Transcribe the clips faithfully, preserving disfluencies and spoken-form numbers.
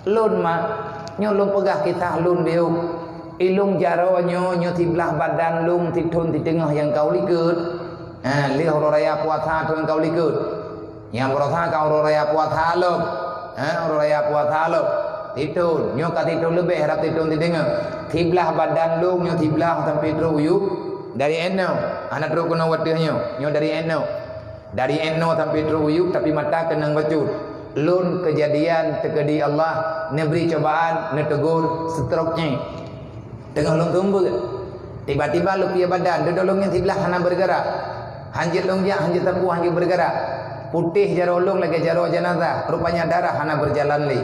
Lôn mak, nyoe lôn peugah kisah lôn biôh. Ilôn jaroe nyoe, nyoe siblah badan lôn sithon siteungoh nyang ka u likot. Ha, lheueh uroe raya puasa thon ka u likot. Nyang baroesa ka uroe raya puasa lom. Ha, uroe raya puasa lom. Sithon, nyoe ka sithon leubeh rab sithon siteungoh. Siblah badan lôn nyoe siblah sampoe trok u yup. Dari inoe, hana trok keunoe watèe nyoe. Nyoe dari inoe. Dari inoe sampoe trok u yup, tapi mata keunong bacut. Lôn keujadian teukeudi Allah, neubri cobaan, neutegur, stroke nyan. Teungoh lôn seumeubeuet. Tiba-tiba lôn pié badan, dudoe lôn nyan siblah hana bergerak. Hanjeuet lôn jak, hanjeuet sapeue, hanjeuet bergerak. Putéh jaroe lôn lagèe jaroe jenazah, rupanya darah hana berjalan lé.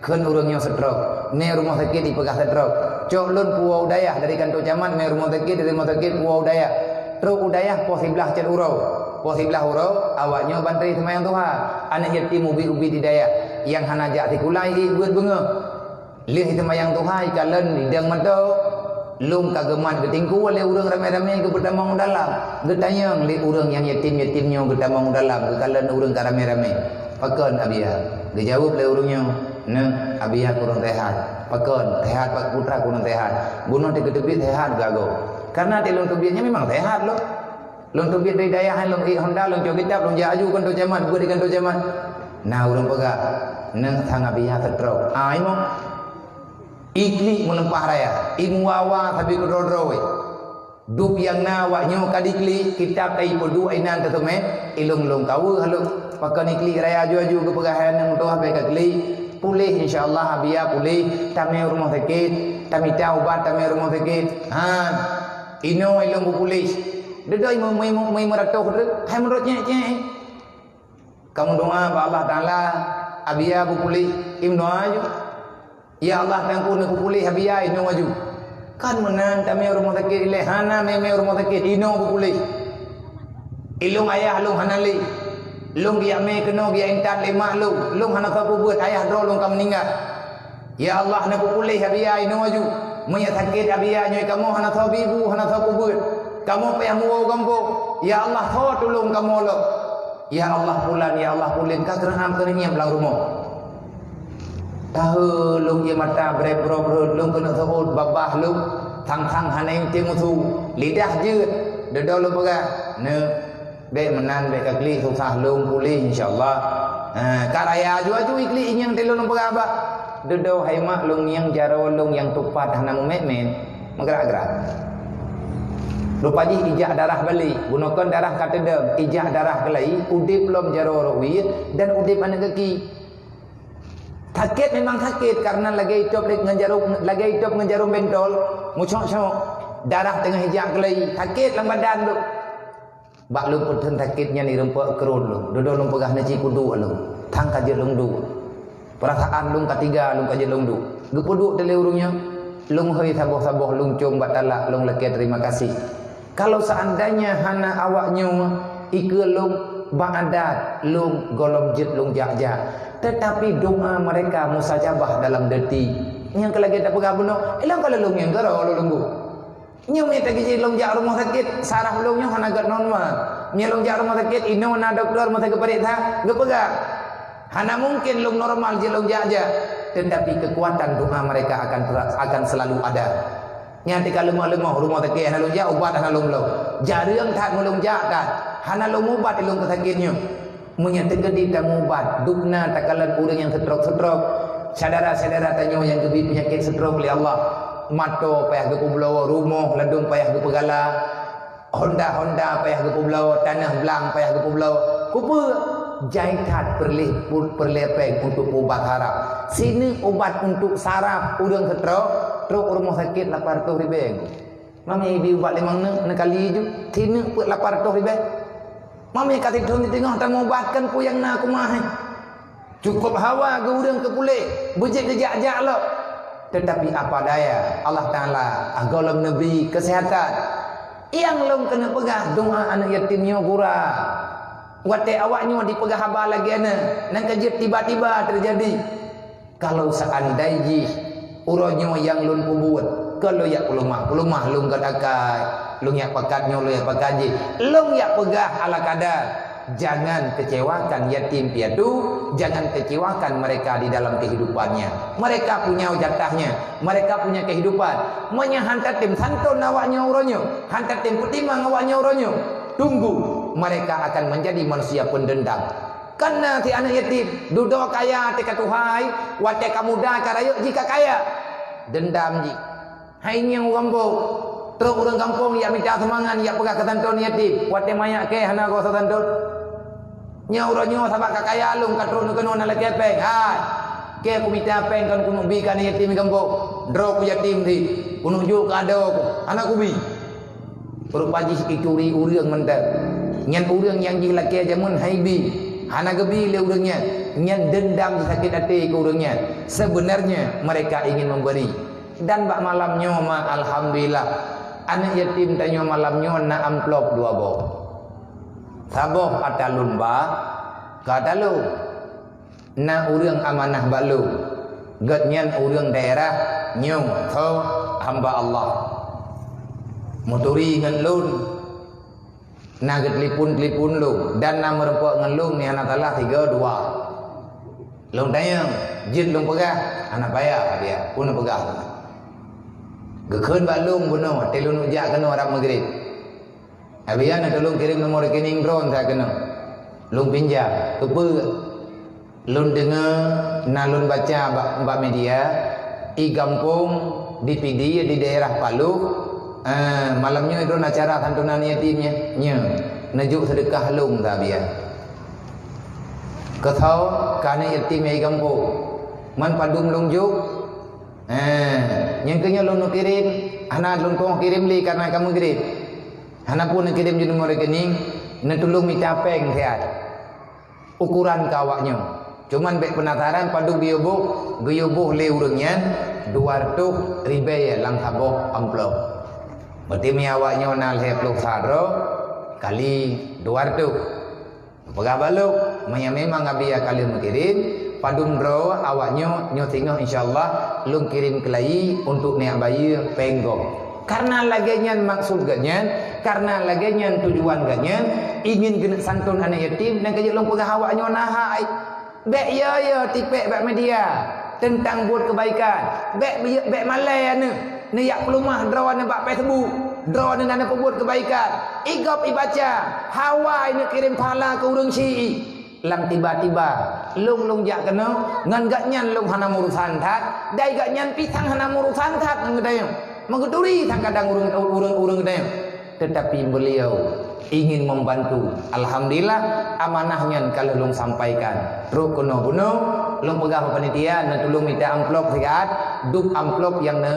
Kheun ureueng nyoe stroke. Mé rumoh sakét jipeugah stroke. Cok lôn puwoe u dayah dari kantor camat, mé rumoh sakét, dari rumoh sakét puwoe u dayah. Trok u dayah poh siblah cit uroe. Poh siblah uroe, awak nyoe bantai seumayang duha. Aneuk yatim ubit-ubit di dayah. Nyang hana jak sikula ié beuet beungoh. Lheueh seumayang duha ikalon idong mata. Lôn ka geumat geutingkue lé ureueng ramé-ramé geupeutamong u dalam. Geutanyong lé ureueng nyang yatim-yatim nyoe geutamong u dalam, geukalon ureueng ka ramé-ramé. "Pakon, Abiya?" Geujaweueb lé ureueng nyoe, "Neuk, Abiya kureueng sehat." "Pakon, sehat, Pak Putra kureueng sehat?" "Bunoe teukeuteubiet sehat gagoe." Karena di lôn teubiet nyan memang sehat lôn. Lôn teubiet dari dayah nyan, lôn ék honda, lôn cok kitab, lôn jak aju kantor camat, beuet di kantor camat. Na ureueng peugah, "Neuk, sang Abiya stroke." Ah, imoe. Iklik meuleumpah raya, imuwa-wa sabe keudroe-droe. Dub nyang na awak nyoe ka diklik, kitab ka ipeuduek inan teuteumé, ilôn-lôn ka weueh lôn. Pakon iklik raya aju-aju geupeugah hai aneuk meutuwah bèk ka klik. Puléh insya Allah, Abiya puléh, tamé rumoh sakét, tamita ubat tamé rumoh sakét. Ha. Inoe ilôn beupuléh. Dudoe imum, imum, imum meuratoh tu, hai meurot nyek-nyek. Kamoe doa bak Allah Taala, Abiya beupuléh, imum doa aju. Ya Allah, Teungku neupeupuléh Abiya inoe aju. Kan meunan tamé rumoh sakét ilèe, hana mé-mé rumoh sakét, inoe beupuléh. Ilôn ayah lôn hana lé. Lôn geujak mé keunoe geujak intat lé mak lôn. Lôn hana soe peubeuet, ayah droe lôn ka meuninggai. Ya Allah, neupeupuléh Abiya inoe aju. Meunyo sakét Abiya nyoe kamoe hana soe bi bu, hana soe peubeuet. Kamoe payah muwoe gampông. Ya Allah, soe tulông kamoe lom. Ya Allah, pulan, ya Allah, pulan, ka keureuham keureunyeb lam rumoh. Tahe lôn ié mata brek brok rhot, lôn keuneuk seuôt babah lôn, thang-thang hana inté musu, lidah jeuet, dudoe lôn peugah, "Neuk, bèk meunan, bèk ka klik, susah lôn puléh insya Allah." Ha, ka raya aju-aju iklik inyang teuh lôn peugah bah. Dudoe hai mak lôn nyang jaroe lôn nyang tupat hana mumét-mét, meugerak-gerak. Rupa jih ijak darah balek, bunoe kon darah ka teudong, ijak darah keulai, udép lom jaroe rot wie dan udép aneuk gaki. Sakét memang sakét karena lagèe itôb ngon jarum, lagèe itôb ngon jarum bentol, mucok-cok, darah teungoh ijak keulai, sakét lam badan tu. Bak lôn peutheun sakét nyan ireumpok keurot lôn, dudoe lôn peugah neuci kuduek lôn, thang ka jeuet lôn duek. Peurasaan lôn ka tiga lôn ka jeuet lôn duek. Geupeuduek teuh lé ureueng nyan, lôn hôi saboh-saboh lôn com bak talak lôn lakèe terima kasih. Kalau seandainya hana awak nyoe, ikeue lôn bak adat lôn gohlom jeuet lôn jak-jak. Tetapi doa mereka mustajabah dalam detik. Nyang keu lagèe tapeugah bunoe, ilôn ka lôn nyang keudroe lôn lunggu. Nyoe mita geuji lôn jak rumoh sakét, saraf lôn nyoe hana gèt normal. Nyoe lôn jak rumoh sakét, inoe na dokto meusa geupareksa, geupeugah, hana mungken lôn normal jeuet lôn jak-jak. Tetapi kekuatan doa mereka akan tera-, akan selalu ada. Nyan tika leumoh-leumoh rumoh sakét hana lôn jak, ubat hana lôn bloe. Jareueng that meulôn jak that, hana lôn ubat ilôn keu sakét nyoe. Meunyoe teukeudi tamubat, dubna takalon ureueng nyang seutrok-seutrok, syedara-syedara tanyoe nyang geubri peunyakét seutrok lé Allah, mato payah geupeubloe, rumoh ladôm payah geupeugala, honda-honda payah geupeubloe, tanoh blang payah geupeubloe. Keupeue? Jai that peureulèe pu-, peureulèe pèng untuk ubat saraf. Sineuk ubat untuk saraf ureueng seutrok, trok rumoh sakét lapan ratus ribèe. Mamé ibi ubat limong neuk, neukali ju, sineuk peuet lapan ratus ribèe. Mamé ka sithon di teungoh tamubatkan peue nyang na keumah nyan. Cukôp hawa geu ureueng keu puléh, beujeuet geujak-jak lom. Tetapi apa daya, Allah Taala gohlom neubri keuseuhatan. Nyang lôn keuneuk peugah, doa aneuk yatim nyoe gura. Watèe awak nyoe jipeugah haba lagèe nyan, nyan ka jeuet tiba-tiba teujadi. Kalau seandai jih uroe nyoe nyang lôn peubuet, kon lôn jak peuleumah, peuleumah lôn gèt akai, lôn jak pakat nyoe, lôn jak pakat jih, lôn jak peugah ala kadar. Jangan kecewakan yatim piatu, jangan kecewakan mereka di dalam kehidupannya. Mereka punya jatahnya, mereka punya kehidupan. Meunyo han tatem santun awaknyoe uroe nyoe, han tatem peutimang awaknyoe uroe nyoe, tunggu, mereka akan menjadi manusia pendendam. Kan na si aneuk yatim, dudoe kaya teuka tuhai, watée ka muda ka rayeuk jih ka kaya. Dendam jih. Hai nyoe ureuëng boh, trok ureuëng gampông jak mita sumbangan, jak peugah keu santun yatim. Watée manyak kée hana goe santun. Nyoe uroe nyoe sabab ka kaya lôn ka trok neukeunoe na lakée péng. Hai, kée kumita péng kon keuneuk bi keu aneuk yatim gampông. Droe ku yatim di, keuneuk jok keu adoe ku. Hana kubi. Rupa jih ituri ureuëng mantong. Nyan ureuëng nyang jih lakée jameun hai bi. Hana geubi lé ureuëng nyan. Nyan dendam jih sakét até keu ureuëng nyan. Sebenarnya mereka ingin memberi. Dan bak malam nyoe ma alhamdulillah, aneuk yatim tanyoe malam nyoe na amplop dua boh. Saboh ata lôn ba, ka ata lôn. Na ureuëng amanah bak lôn. Gobnyan ureuëng daerah nyoe tho hamba Allah. Meuturi ngon lôn. Na geutelepon-telepon lôn dan na meureumpok ngon lôn ni hana salah tiga dua. Lôn tanyong, jeuet lôn peugah, hana payah dia, pun peugah. Geukheun bak lôn bunoe, teuh lôn jak keunoe rab Maghrib. Abih nyan teuh lôn kirém nomor rekening droe sa keunoe. Lôn pinjam, keupeue? Lôn deungoe na lôn baca bak, bak media, i gampông di Pidie di daerah Palu, eh, malam nyoe droen acara santunan yatim nyoe, nyoe neujok seudeukah lôn sabian. Keusoe keu aneuk yatim nyang i gampông, man padum lôn jok, eh, nyang keu nyoe lôn neukirém, hana lôn tueng kirém lé kareuna ka meugreb. Hana pun neukirém jeuet nomor rekening, neutulông mita péng siat. Ukuran keu awaknyoe. Cuman bék penasaran padub geuyue boh, geuyue boh lé ureuëng nyan dua reutôh ribée lam saboh amplop. Berarti meunyo awaknyoe na lhée ploh sa droe kali dua reutôh. Peugah bak lôn, meunyo memang Abi ka lheueh meukirém, padum droe awaknyoe nyoe singoh insya Allah lôn kirém keulayi untuk neujak bayeue péng gob. Kareuna lagée nyan maksud gobnyan, kareuna lagée nyan tujuan gobnyan, ingin geuneuk santun aneuk yatim, nyang ka jeuet lôn peugah awaknyoe na hai. Bék yo-yo tipék bak media teuntang buet keubaikan. Bék, bék malée aneuk neujak peuleumah droe aneuk bak Facebook, droe aneuk na neupeubuet keubaikan. I gob ibaca, hawa aneuk kirém pahala keu ureuëng syiek. Lam tiba-tiba, lôn, lôn jak keunoe, ngon gobnyan lôn hana meurusan that, dai gobnyan pih sang hana meurusan that ngon geutanyoe. Meugeuturi sang kadang ureuëng, ureuëng, ureuëng geutanyoe. Tetapi beliau ingin membantu. Alhamdulillah, amanah nyan ka lheueh lôn sampaikan. Trok keunoe bunoe, lôn peugah bak panitia, neutulông mita amplop siat, dub amplop nyang ne,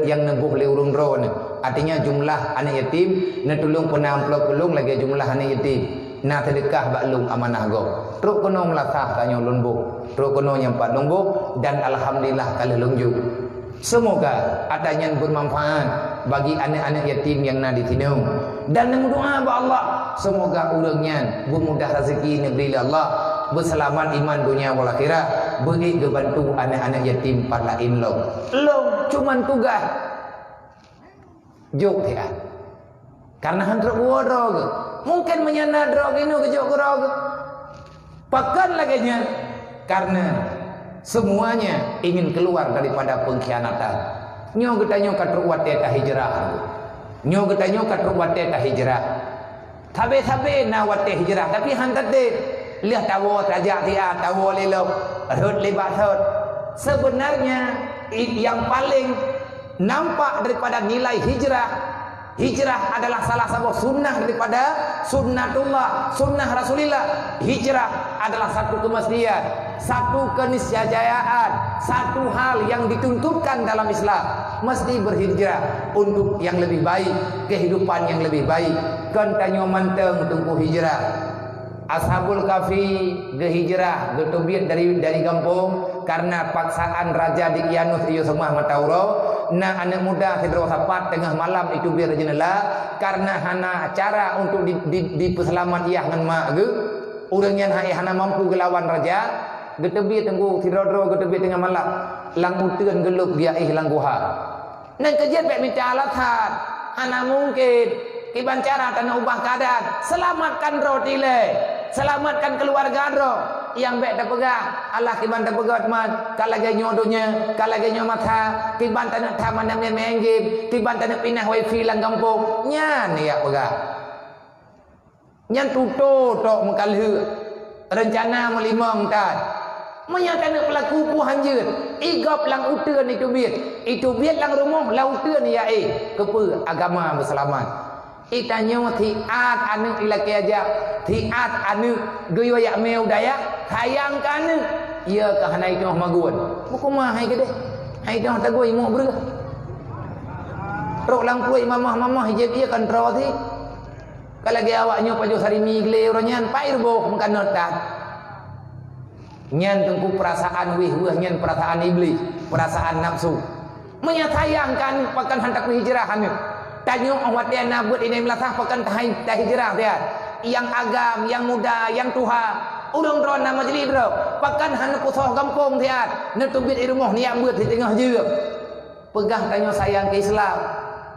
nyang neuboh lé ureuëng droe nyoe. Artinya jumlah aneuk yatim, neutulông peuna amplop keu lôn lagée jumlah aneuk yatim. Na seudeukah bak lôn amanah gob. Trok keunoe meulasah tanyoe lôn boh. Trok keunoe nyang pat lôn boh dan alhamdulillah ka lheueh lôn jok. Seumoga ata nyan beumanfaat bagi aneuk-aneuk yatim nyang na di sinoe. Dan neumeudoá bak Allah, seumoga ureuëng nyan beumudah raseuki neubri lé Allah, beuseulamat iman donya wal akhirah, beuék geubantu aneuk-aneuk yatim pat laén lom. Lôn cuman tugaih jok siat. Karena han trok woe droe geuh. Mungkin meunyo na droe geuh, nyoe geujok keu droe geuh. Pakon lagée nyan? Karena semuanya ingin keluar daripada pengkhianatan. Nyoe geutanyoe ka trok watée tahijrah. Nyoe geutanyoe ka trok watée tahijrah. Sabe-sabe na watée hijrah, tapi han tatem. Lheueh tawoe tajak siat, tawoe lé lom, rhot lé bak sot. Sebenarnya, i-, yang paling nampak daripada nilai hijrah, hijrah adalah salah saboh sunnah daripada sunnatullah, sunnah Rasulillah. Hijrah adalah satu kemestian, satu keniscayaan, satu hal yang dituntutkan dalam Islam. Mesti berhijrah untuk yang lebih baik, kehidupan yang lebih baik. Kon tanyoe mantong teungku hijrah. Ashabul Kahfi geuhijrah, geuteubiet dari, dari gampông karena paksaan Raja Dikyanus Iyeu Seumah mata uroe, na aneuk muda sidroe sapat teungoh malam iteubiet jeunela karena hana cara untuk di, di, dipeuseulamat yah ngon mak geuh. Ureuëng nyan hai hana mampu geulawan raja, geuteubiet teungku sidroe-droe geuteubiet teungoh malam, lam uteuen geulop geujak éh lam guha. Nyang keujeuet bék mita alasan, hana mungken. Kiban cara taneuk ubah keuadaan, seulamatkan droe ilée. Selamatkan keluarga droe. Nyang bék tapeugah, alah kiban tapeugah teuma, ka lagée nyoe donya, ka lagée nyoe masa, kiban taneuk that mandum nyang main game, kiban taneuk pinah wifi lam gampông. Nyan jak peugah. Nyan tutoe tok meukalheuek, reuncana meulimong tan. Meunyoe taneuk peulaku peue han jeuet, i gob lam uteuen iteubiet, iteubiet lam rumoh lam uteuen jak éh, keupeue agama beuseulamat. Itanyoe siat aneuk ilakée jak, siat aneuk geuyue jak mé u dayah, sayang keu aneuk, ie ka hana itoh magun. Meukeumah hai keudeh, hai itoh tagui mok breueh. Trok lam pruet mamah-mamah ijép ie kan troe sit. Ka lagée awak nyoe pajoh sari mi glé uroe nyan, pai reuboh meukanot that. Nyan teungku peurasaan wéh-wéh nyan peurasaan iblih, peurasaan nafsu. Meunyoe sayang keu aneuk pakon han tapeue hijrah aneuk. Tanyoe óh watée na beuet inai meulasah pakon tahai tahijrah siat. Nyang agam, nyang muda, nyang tuha, ureuëng droe na majelis droe, pakon han neupeusoh gampông siat, neuteubiet i rumoh neujak beuet siteungoh jeuem. Peugah tanyoe sayang keu Islam.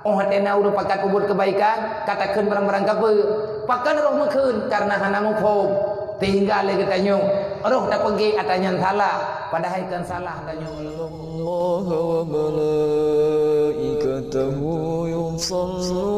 Óh watée na ureuëng pakat peubuet keubaikan, ka takheun barang-barang kapeue. Pakon roh meukheun? Kareuna hana muphom. Sehingga lé geutanyoe roh tapeugét ata nyan salah, padahai kon salah tanyoe. الله وملائكته يصلون